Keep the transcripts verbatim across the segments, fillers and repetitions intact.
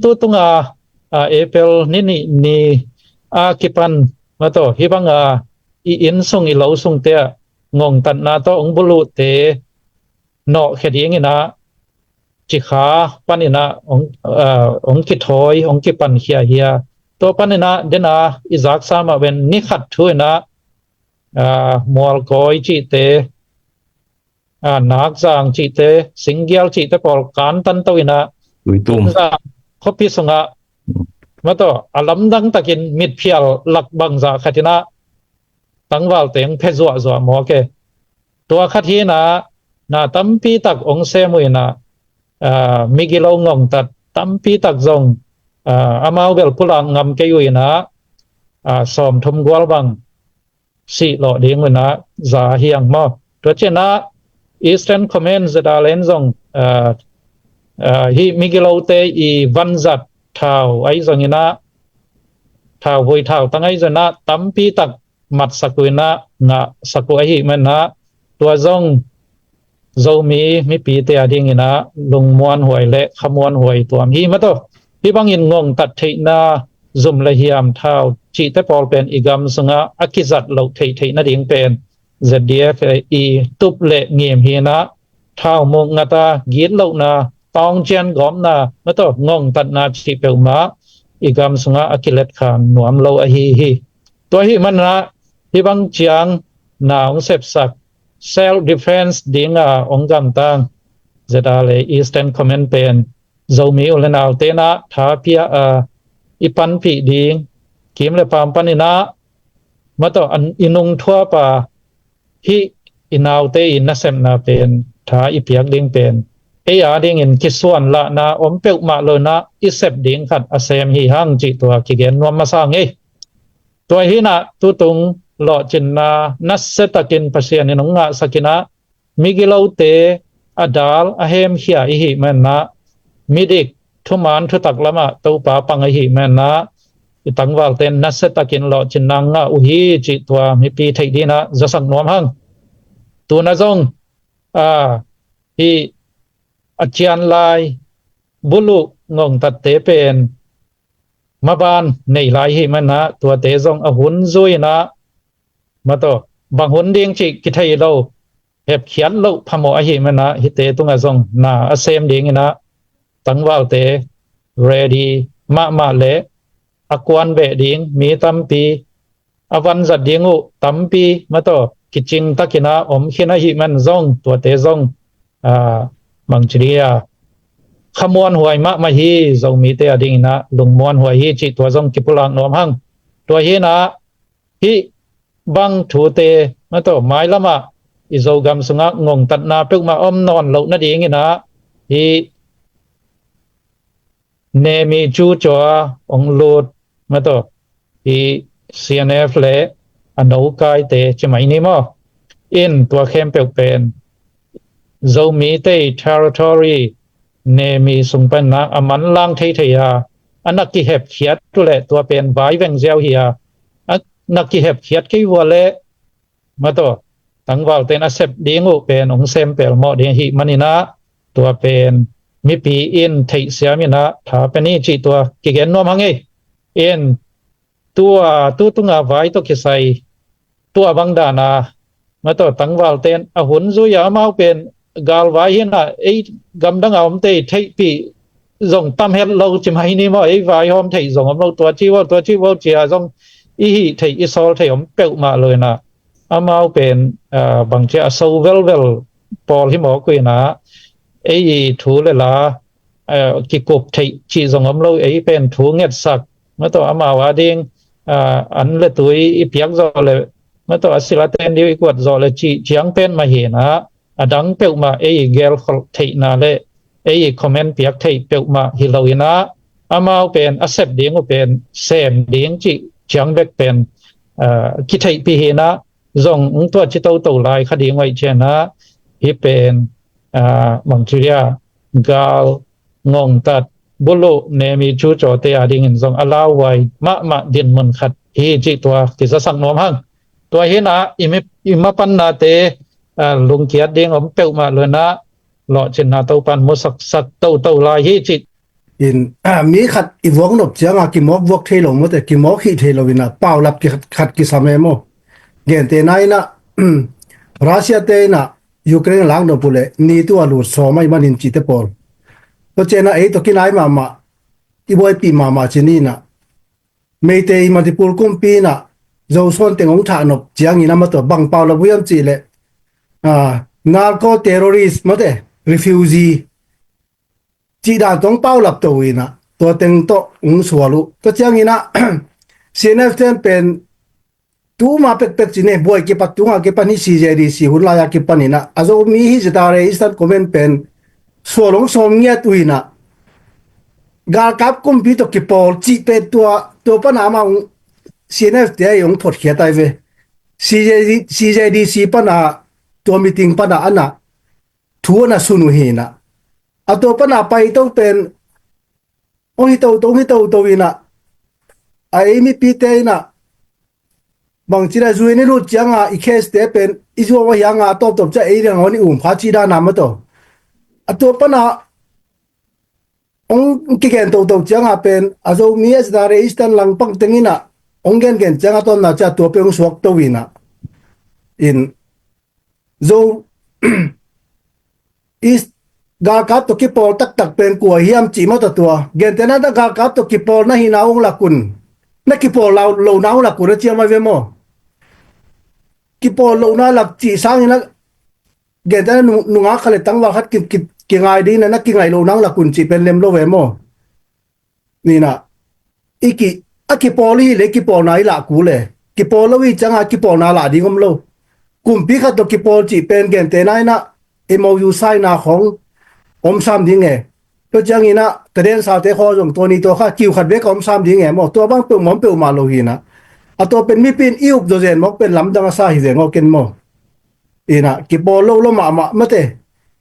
tu tunga, a, April ni nih ni a kipan, maw taw, hih banga i inn sung i lo sungte ah ngongtatna tawh hong buluhte nawhkhia dinginah cikha paninah hong, a, hong kithawi, hong kipankhia hi a. Tua paninah dena i zaksa mah ven ni khat thu inah, a, mualkawi cihte, a, nakzang cihte, singgial cihte pawl kantan to inah, Tuitum. Zang khuapi sungah, maw taw, a lamdang takin mitphial lak bangzah khat inah tangvalte hong phe zuahzuah mawk e. Tua khat hinah na tampi tak hong sem uh inah, a, migilo ngongtat tampi tak zong, a, amau bel pulak ngam kei uh inah, a, sawmthum gual bang sihlawh ding uh inah za hiang maw. Tua cianah Eastern Command zeda len zong, a, a, hih migilote i vanzat thau ahi zonginah, thau vui thau tang ahi zonginah tampi tak matsak uh inah ngahsak uh ahi manah, tua zong Zomi mipite a dinginah lungmuanhuai le khamuanhuai tuam hi, maw taw. Hih bangin ngongtat theihna zum le hiam thau cihte pawl pen i gam sungah a kizat loh theihtheih nading pen Z D F i tup le ngim hinah, thau muk ngata gitlohna, tawngcian gawpna, maw taw, ngongtatna cih peuhmah i gam sungah a kiletkhan nuam lo ahi hi. Tua ahi manah hih bang ciang na hong sepsak self defense dinga hong gamtang zeda le Eastern Command pen Zomi u le naute inah tha pia a, i panpih ding, kim le pam paninah, maw taw, an i nungthuapa hih i naute i nasepna pen tha i piak ding pen ei a dingin kisuanlahna om peuhmah lo inah i sep ding khat a sem hi hang cih tua kigen nuam masa ngei. Tua hinah tutung lawhcinna nasiatakin Pasian in hong ngahsak inah migilote a dal a hemkhia i hih manah, midik thuman thutak lamah Topa pang i hih manah, i tangvalte nasiatakin lawhcinna ngah uh hi cih tua mipi theih dinah zasak nuam hang. Tuna zong, a, hih a cian lai buluh ngongtatte pen maban nei lai hi manah, tuate zong a hun zui inah, maw taw, bang hun ding cih kithei lo, hepkhiat loh phamawh ahi manah, hihte tungah zong na a sem dinginah tangvalte ready mahmah le a kuan beh ding mi tampi, a vanzat ding uh tampi, maw taw, kicing takinah om khin ahi man zong, tuate zong, a, bangci dia, khamuanhuai mahmah hi, Zomite a dinginah lungmuanhuai hi cih tua zong kipulak nuam hang. Tua hinah hih bang thute, maw taw, mailamah i Zogam sungah ngongtatna peuhmah om nawn loh nadinginah hih Nemi Cu Caw a hong lut, maw taw, hih C N F le a nokaite ci mai ni maw, in tua khempeuh pen Zomite territory Nemi sung panah a manlang theithei a, a na kihepkhiat uh leh tua pen vaiveng ziau hi a, a na kihepkhiat kei vua leh, maw taw, tangvalte in a sep ding uh pen hong sem pelmawh ding ahi maninah, tua pen mipi in theihsiam inah tha pia ni cih tua kigen nuam hang ei. In tua, tu tunga vai tawh kisai, tua bang dana, maw taw, tangvalte in a hun zui a, amau pen galvai hinah ei gamdanga omte i theihpih zong tam het lo ci mai ni maw, ei vaihawm theih zong om lo, tua ci vo, tua ci vo cia zong i hih theih i sawl theih om peuhmah lo inah, amau pen, a, bangcia a so velvel pawl hi mawk uh inah, ei i thu le la, a, kikup theih cih zong om lo, ei pen thu ngetsak, maw taw, amau a ding, a, an le tui i piak zawh le, maw taw, a sil a ten ding i kuat zawh le cih ciang pen mah hinah, a dang peuhmah ei i gelkholh theihna le ei i comment piak theih peuhmah hi lo inah, amau pen a sep ding uh pen sem ding cih ciang bek pen, a, kitheihpih hinah, zong hong tua ci toto lai kha ding uh aih cianah, hih pen, a, bangci dia, gal, ngongtat, buluh, Nemi Cu Cawte a dingin zong a lauhuai mahmah dinmun khat hi cih tua kizasak nuam hang. Tua hinah i mi, i mapannate, a, lungkiat ding om peuhmah lo inah, lawhcinna Topan musaksak toto lai hi cih In mi khat i vuak nop cianga kimawk vuak thei lo mawte, kimawk hih thei lo inah paulap khat kisa me maw? Gentehna inah Russia te inah Ukraine lak nop uh leh NATO a lut sawm ahih manin cihte pawl. Tua cianah ei tawh kinai mahmah, i buaipih mahmah ci ni inah Meitei Manipur kumpi inah Zosuan teng hong thah nop ciangin a mawtaw bang paulap uh hiam cihleh narco terrorist mawte, refugee cih dan tawh hong paulap to uh inah tua teng tawh hong sual uh. Tua cianginah CNF ten pen tuma pekpek ci ne, buai kipat tunga kipan hi CJDC hun lai-a kipaninah a Zomi hi ZRA Eastern Command pen sual hong sawm ngiat uh inah galkap kumpi tawh kipawl cih pen tua tua pana amah hong CNF te ahi hong photkhiat ahi ve. CJDC pana tua meeting pana anah thu ana sun uh hinah a tua pana paito pen hong hi toto hong hi toto inah a ei mipite inah bangci la zui ni lut cianga i case te pen i zuau ahi anga a tawptawp ciah ei riang hon i um kha cih dana mawtaw. A tua pana hong kigen toto cianga pen a Zomi a ZRA Eastern langpang tenginah hong gengen cianga tawmna ciah tua pe hong suak to inah in Zo is galkap tawh kipawl taktak pen kua hiam cih mawtaw tua. Gentehna na galkap tawh kipawl na hihna hong lakun, na kipawl lo na hong lakun a ciam ahi ve maw? Kipawl lohna lak cih sangin a gentehna nungak khat le tangval khat kingai dingin na kingaih lohna hong lakun cih pen lem lo ve maw? Ninah i ki a kipawl i hi le kipawlna i lah kul e. Kipawl lo i cianga kipawlna lah ding om lo. Kumpi khat tawh kipawl cih pen gentehna inah MOU saina khong om sam ding e. Tua cianginah ka den saute khaw zong tua ni tua kha kiu khat bek a om sam ding e maw? Tua bang peuhmah om peuhmah lo hinah a tua pen mipi in i up zawzen mawk pen lamdang a sa hi ve ngawk en maw? Inah kipawl lo lo mahmah mate.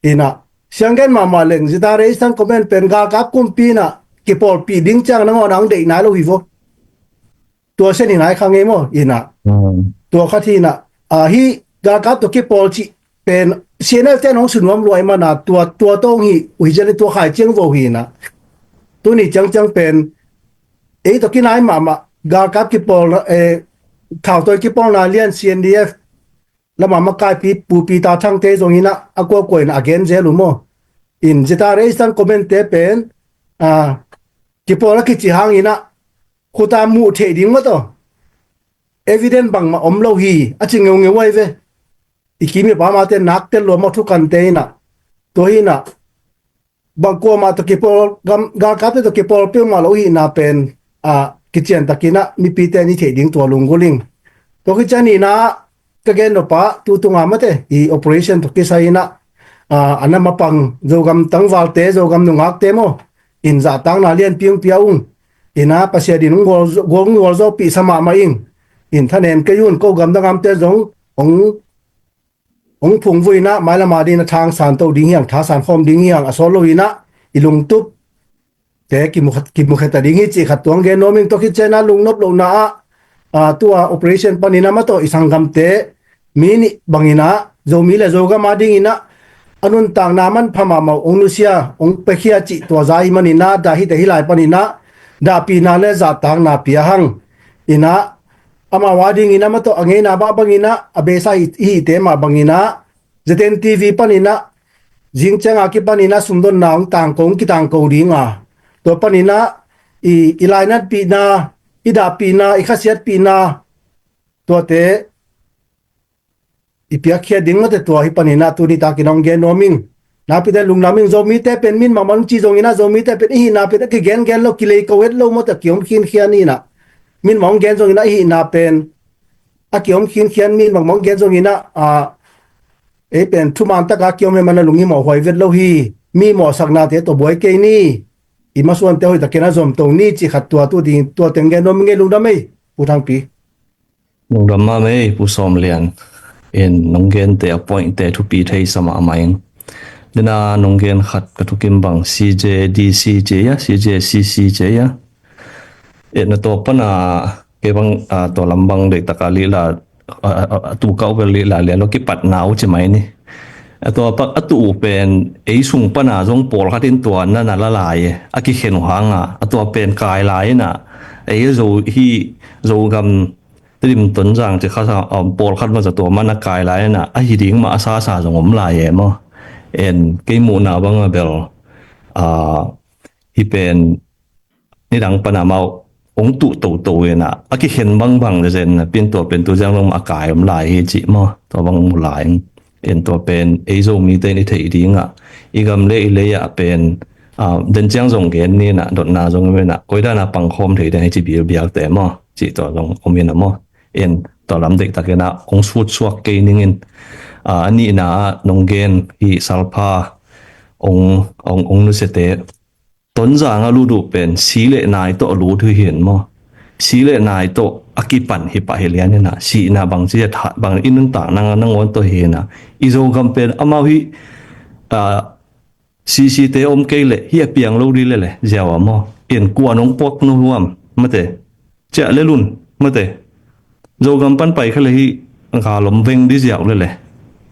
Inah sianggen mahmah leng ZRA Eastern Command pen galkap kumpi inah kipawlpih ding ciang nangawn ang deih nai lo hi vo. Tua sia ni nai kha ngei maw? Inah tua khat hinah a hi galkap tawh kipawl cih pen CNF ten hong sunuam luai mana tua tua tawng hi uh hi cian tua khai ciang vo hinah tuni ciangciang pen ei tawh kinai mahmah galkap kipawlna, thautawi kipawlna lian CNDF lama makaipi pupi ta thangte zong inah a kuakua inah a gen zel uh maw? In ZRA Eastern Command te pen kipawl a kici hang inah khuta muh theih ding mawtaw evidence bangmah om lo hi a ci ngeungeu ahi ve. I kim i pamate nak tel lua maw thukante inah tua hinah bang kuamah tawh kipawl galkapte tawh kipawl peuhmah lo hihna pen a kiciantakinah mipite ni theih ding tua lunggulh ing. Tua kician hinah ka gen nopah tutunga mate i operation tawh kisai inah a na mapang Zogam tangvalte Zogam nungakte maw? In zahtakna lianpi hong pia ung. Inah Pasian in hong gualzawhpihsa mahmah ing. In thanem kei un ko gamdangamte zong hong hong phungvui inah mailama dingin a thangsan to ding hiang thasan khawm ding hiang a sawt lo inah i lungtup te kimukheta ding hi cih khat tuang gen nuam ing. Tua khit cianah lungnop lohna ah tua operation paninah mataw i sanggamte mi nih banginah Zomi le Zogam a dinginah a nuntakna manpha mahmah hong nusia hong piakhia cih tua za i maninah dah hite hi lai paninah dahpihna le zahtakna pia hang. Inah amau a dingin a mataw a ngeina mah banginah a beisa i hihte mah banginah ZNTV paninah zingcianga kipaninah sumdonna hong tangko hong kitangko dinga tua paninah i lainatpihna i dahpihna i khasiatpihna tuate i piakkhiat ding mate tua hi paninah tuni takin hong gen nuam ing. Nakpite lungnuam ing. Zomite pen min mahmah hong ci zonginah Zomite pen i hihna pen a kigengen lo kileiko het lo mate a kiom khinkhian inah min mah hong gen zonginah i hihna pen a kiom khinkhian min mahmah hong gen zonginah ei pen thuman taka kiom he mana lunghimawh huai vet lo hi. Mi mawhsaknate tawh buai kei ni. I masuante hoihtakin a zomto ni cih khat tua tu ding tua teng gen nuam ing ei. Lungdam ei Pu Thangpi. Lungdam mahmah ei Pu Sawm Lian. In nong gente a pointte thupi theisa mahmah ing. Dena nong gen khat ka thukim bang CJDC cia CJCC cia. Etna tawh pana kei bang tua lam bang deihtaka lihla a tukah uh bel lihla lian lo kipatna uh ci mai ni. A tua pak a tuh uh pen ei sung pana zong pawlkhat in tua na na la lai e, a kikhen uh hanga a tua pen kai lai ina, ei a Zo hi, Zogam Tedim Tonzang ci kha sa, um, pawlkhat masa tua mana kai lai ina, a hi ding mah a sasa zong om lai e maw. En kei muhna banga bel, a, hi pen nidang pana mau ong tuh toto ina, a kikhen bangbang le zen na pin tua pen tu ziang long a kai om lai hi ci maw. Tua bang mu lai in tua pen ei Zomite in i theih dinga, i gam le i lei ah pen, a, den ciang zong gen nina, dotna zong mena, koidana pangkhawm thei ding hi ci bialbial te maw, ci tua zong om ina maw. En tua lam deihtak ina ong sut suak kei ningin, a, a nihna ah nong gen hi salpha ong, ong, ong nusiate Tonzang a lut uh pen si le nai tawh a lut uh hi hin maw. Si le nai tawh a kipan hi pah hi lian ina, sihna bang ci a that bang i nuntak nang a nangawn tawh hi ina, i Zogam pen amau hi, a, sisite om kei le hi a piang lo di le le ziau a maw. En kua nong puak no huam mate, ciah le lun mate. Zogam pan pai kha le hi, galom veng di ziau le le,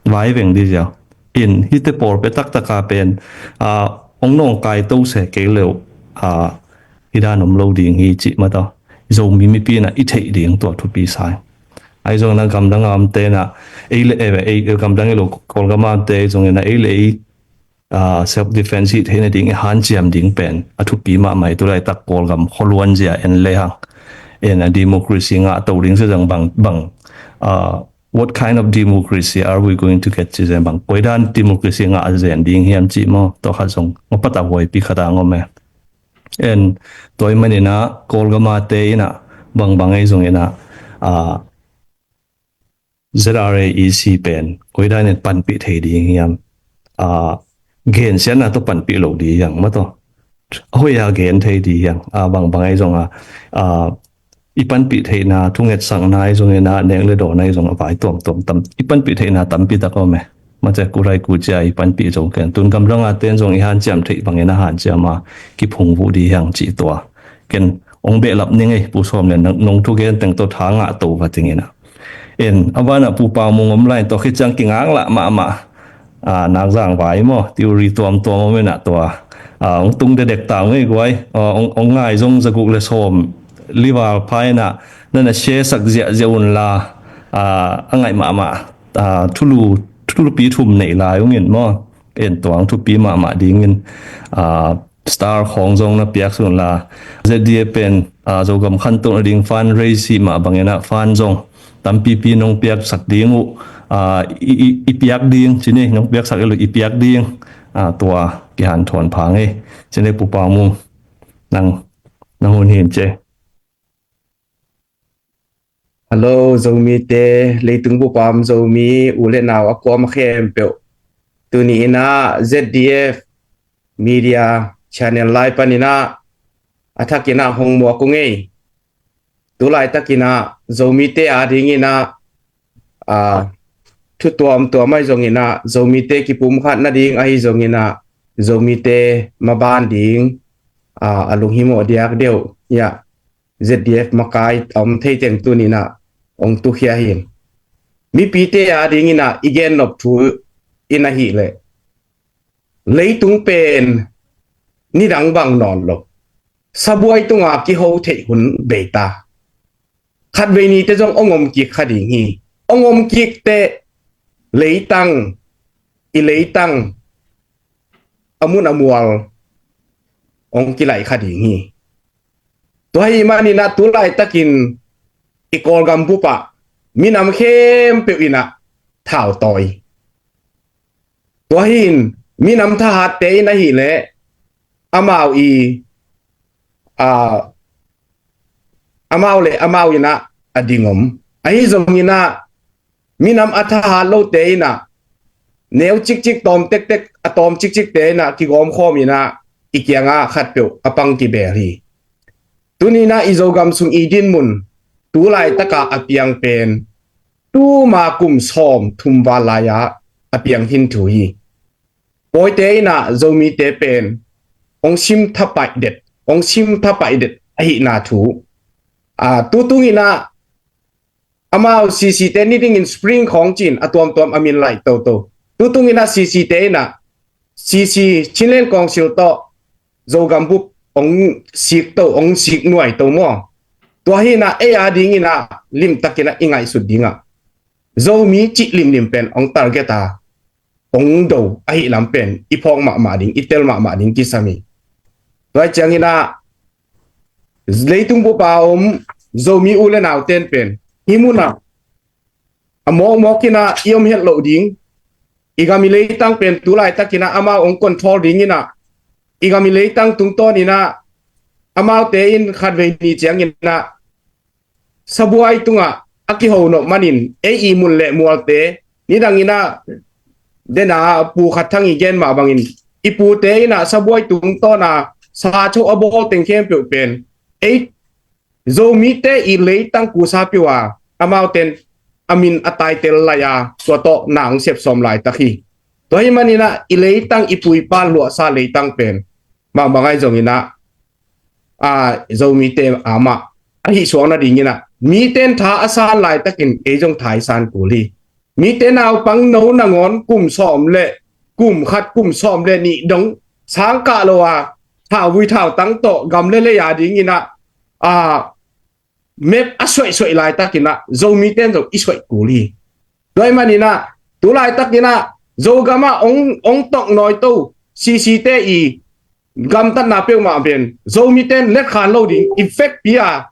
vai veng di ziau. In hite pawl pe taktaka pen, a, ong nong kai to se kei leu, a, hi dan om lo ding hi ci mata. Zomi mipi na i theih ding tua thupi sai. Ai zong na gamdang amte na, ei le, ei, ei gamdang i lo Kawlgam amte zong ina ei le ei, a, self defense hi theihna ding i hanciam ding pen a thupi mahmah hi. Tulaitak Kawlgam khualuan zia en le hang, en a democracy ngah to ding se zang bang, bang, a, what kind of democracy are we going to get ci zen bang, koidan democracy ngah zen ding hiam ci maw. Tua khat zong mapat a huaipi khat a ngom e. En tua i manina Kawlgam ate ina bangbang ei zong ina, a, Z R A E C pen koidan in panpih thei ding hiam, a, gensiatna tawh panpih lo di hiang mataw. A hoih a gen thei di hiang, a, bangbang ei zong a, a, i panpih theihna, thungetsakna ei zong ina, nek le dawn ei zong a vai tuamtuam tam, i panpih theihna tampi tak om e. Mate kurai kucia i panpih zong ken tun gamdang a ten zong i hanciam theih bangin a hanciam a kiphung vuh di hiang ci tua. Ken ong behlap ning ei, Pu Sawm le nong, nong thugen teng tawh tha ngah to va ting ina. En, a vanah Pu Pau Mung om lai tawh khit ciang kingaklah mahmah, a, nakzang vai maw, theory tuamtuam om inah tua, a, ong tung dedek tau ngei guai, a, ong, ong ngai zong zaguk le sawm lival pha inah, nana share sak ziahziah unla, a, a ngaih mahmah, a, thulu, thulupi thum neih lai ungin maw. En, tua ong thupi mahmah dingin, a, star khawng zong na piak sun la. Z D F pen, a, Zogam khantohna ding fund raise hi mah bangin ah fund zong tampipi nong piaksak ding uh, a, i, i, i piak ding, cine nong piaksak i lo i piak ding, a, tua kihanthawn pha ngei. Cine Pu Pau Mung, nang, nang hun hin ce. Hello, Zomite, leitung bup a om Zomi, u le nau a kuam a khempeuh. Tuni inah Z D F Media Channel lai paninah a thakinah hong muak uh ngei. Tulaitakinah Zomite a dinginah, a, thu tuamtuam ahi zonginah, Zomite kipumkhat nading ahi zonginah, Zomite maban ding, a, a lunghimawh diak deuh, iah, Z D F makai a om thei teng tuninah ong tukhia hin. Mipite a dinginah i gennop thu in ahih leh, leitung pen nidang bang nawn lo. Sabuai tunga kiho theih hun bei ta. Khat vei nite zong ong om kik kha ding hi. Ong om kik teh leitang, i leitang a mun a mual ong kilaih kha ding hi. Tua hi maninah tulaitakin i Kawlgam bupah minam khempeuh inah thautawi. Tua hin minam thahatte in ahih leh amau i, a, amau le amau inah a ding om. Ahi zonginah minam a thahat lote inah neu cikcik tawm tektek a tawm cikcikte inah kigawmkhawm inah i kiangah khatpeuh a pang kibel hi. Tuninah i Zogam sung i dinmun tulaitaka a piang pen tuma kum sawm thum val lai-ah a piang hin thu hi. Pawite inah Zomite pen ong sim thapaih det, ong sim thapaih det ahihna thu. A, tutunginah amau sisite ni dingin spring khawng cin a tuamtuam a min laih toto. Tutung inah C C te inah C C Chinland Council tawh Zogam bup ong sik to, ong sik nuai to maw. Tua hi inah ei a ding inah limtak inah i ngaihsut dingah Zomi cih limlim pen ong target a ong do ahi lam pen i phawk mahmah ding, i tel mahmah ding kisam hi. Tua ciang inah leitung bup a om Zomi u le nau ten pen hih munah a mawkmawk inah i om het loh ding, i gam i leitang pen tu laitak inah amau ong control ding inah, i gam i leitang tungtawn inah amaute in khatvei ni ciang inah sabuai tungah a kiho nop manin ei i mun le mualte nidang inah dena pu khat thang i gen mah bangin i pute inah sabuai tungtawn a sa cho a bawl teng khempeuh pen ei Zomite i leitang kusa piu a, amauten a min a taitel lai a, tua tawh na ong sep sawm laitak hi. Tua hi man inah i leitang i pu i pa luahsa leitang pen mahmah ngai zong inah a, Zomite amah ahi suak nading inah miten tha a san laitakin ei zong tha i san kul hi. Mite naupang no nangawn kum sawm le kum khat, kum sawm le nih dong sang kah lo a, thauvui thautang tawh gam le lei a ding inah a, map a suaihsuaih laitak inah Zomite in zong i suaih kul hi. Tua hi man inah tu laitak inah Zogam ah ong, ong tawk nawi to C C te i gamtatna peuhmah pen Zomite in letkhan lo ding, i vekpi a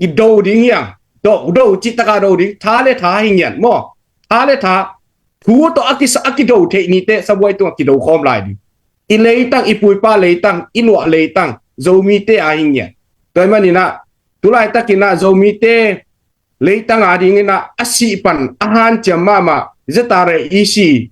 i do ding hi a, do, do cih taka do ding, tha le tha hi ngian maw. Tha le tha, thu tawh a kisa, a kido theih nite sabuai tungah kido khawm lai ding. I leitang, i pu i pa leitang, i luah leitang Zomite a hi ngian. Tua hi man inah tu laitak inah Zomite leitang a ding inah a sih pan a hanciam mahmah Z R A E C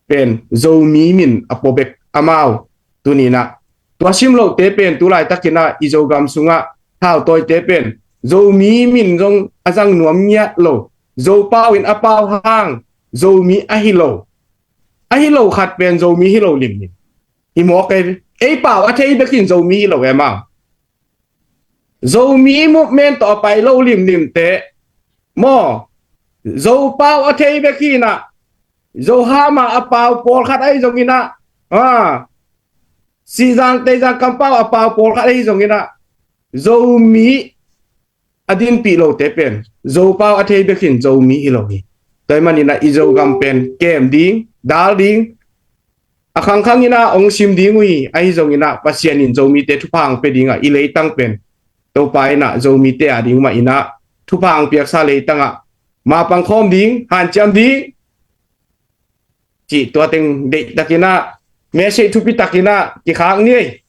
pen Zomi min a pua bek amau. Tuni inah tua sim lohte pen tu laitak inah i Zogam sungah thautawite pen Zomi min zong a zang nuam ngiat lo. Zopau in a pau hang Zomi ahi lo, ahi lo khat pen Zomi hi lo limlim. I mawk ei, ei pau a thei bekin Zomi hi lo em a. Zomi movement tawh a pai lo limlimte maw, Zopau a thei bek hi inah, Zohama a pau pawlkhat ahi zong inah, a, Sihzang Teizang kampau a pau pawlkhat ahi zong inah, Zomi a dinpih lote pen Zopau a thei bekin Zomi hi lo hi. Tua hi man inah i Zogam pen kem ding, dal ding, a khangkhang inah ong sim ding uh hi. Ahi zong inah Pasian in Zomite thupha ong pia dingah i leitang pen Topa inah Zomite a ding mah inah thupha ong piaksa leitangah mapang khawm ding, hanciam ding cih tua teng deihtak inah message thupi tak inah kikhak ni ei.